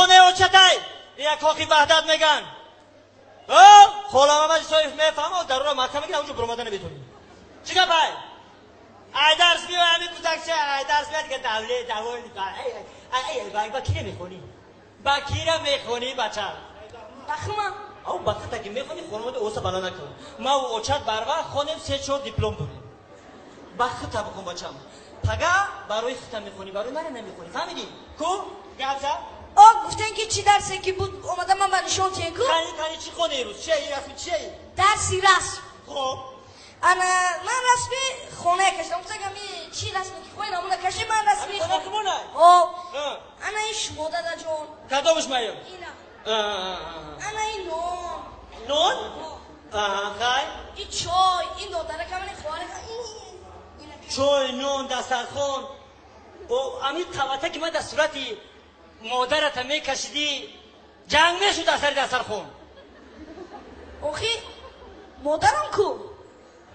Хонаи очатай, ина Кохи Ваҳдат меган. Хола Мамад Исоев мефаҳма, дарура маҳкам мекунад, онҷо буромада наметонӣ. Чӣ гапай? Ай дарс биёй, ҳами кӯдакча, ай дарс биёй, дига давле даволи. Ба кира мехонӣ? Ба кира мехонӣ, бача? Бахма. Ав, ба хата ки мехонӣ, хонавода оса бало накун. Ма у очат барвақт хонем, се чор диплом дорем. Ба хата бихон, бачам. Пага барои хата мехонӣ, барои мана намехонӣ. Фаҳмидӣ? Ку? Гап зад? О, гуфтен ки чӣ дарсе ки буд, омада ман ба нишон тиен ку? Кани, кани, чӣ хоне рӯз? Чие ин расми, чие? Дарси расм. Хоб. Ана ман расми хона кашидам. Гуфтам ами чӣ расме ки хоҳед, ҳамона кашид, ман расми Хона кимонай? О, ана ин шумо, дадаҷон. Кадомаш маё? Ина. Ана ин нон. Нон? Хай. Ин чой, ин додаракам, ин хоҳаракам. Чой, нон, дастархон. Ами қавата ки ман дар сурати модарата мекашидӣ, ҷанг мешуд дар сари дастархон. Охи, модарам ку?